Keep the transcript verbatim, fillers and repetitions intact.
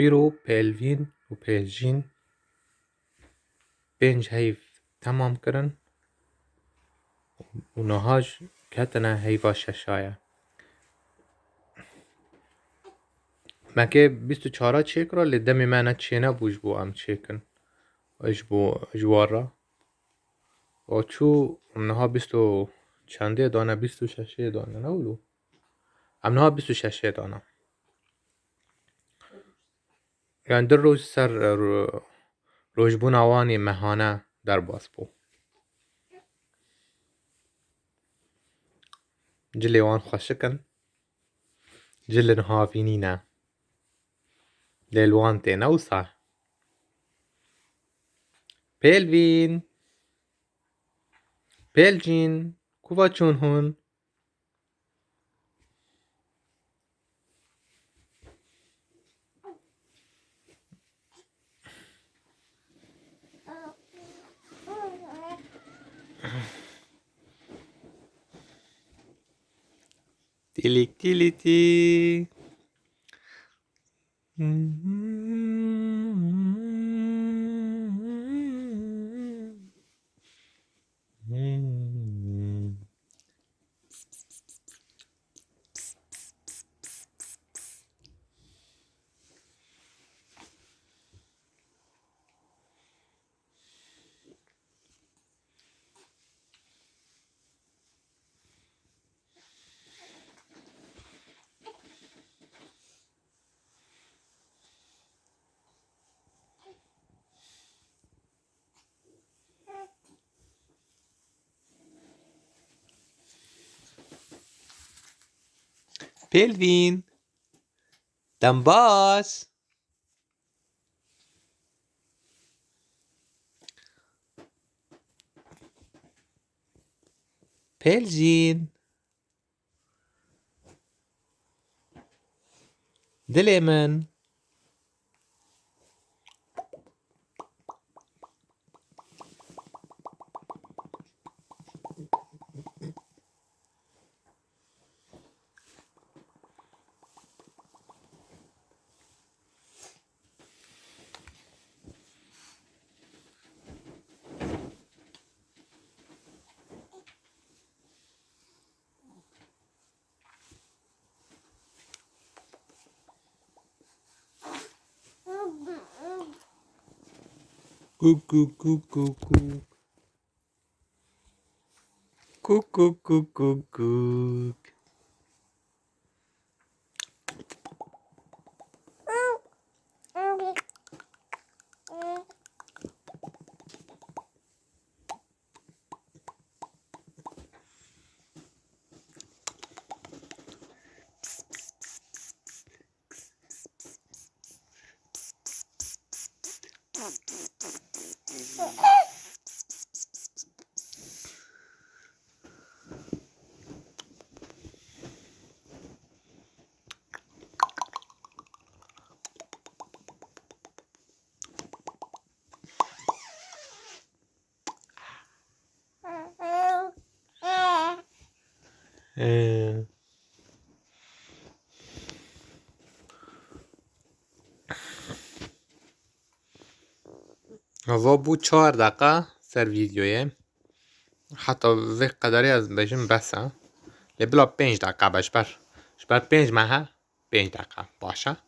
Îro Pelvîn û Pelcîn pênc heyv temam kirin û niha jî ketine heyva şeşa ye. Me kê bîst û çar çêkira, lê demê me ne çênebû ji bo em çêkin. Ji bo, ji war re. O çû niha bîst û çendê dane, bîst û şeşê dane, ne wilo? Em niha bîst û şeşê dane. Yani du roj ser, e, ro-, rojbûna wan ê mehane derbas bû. Cilê wan xweşik in. Cilin havî nîne. Lê li wan têne wisa. Pelvîn. Pelcîn. Ku va çûn hûn? Tilik tiliti. Pelvîn. Dem baş. Pelcîn. Dilê min. Kûk, kûk, kûk, kûk, kûk. Kûk, kûk, kûk, kûk, kûk. Ee. Ava bû çar deqa ser vîdeoyê. Heta vê qederê ez bêjim bes e. Lê bila pênc deqa be ji ber, ji ber pênc mehe, pênc deqa baş e.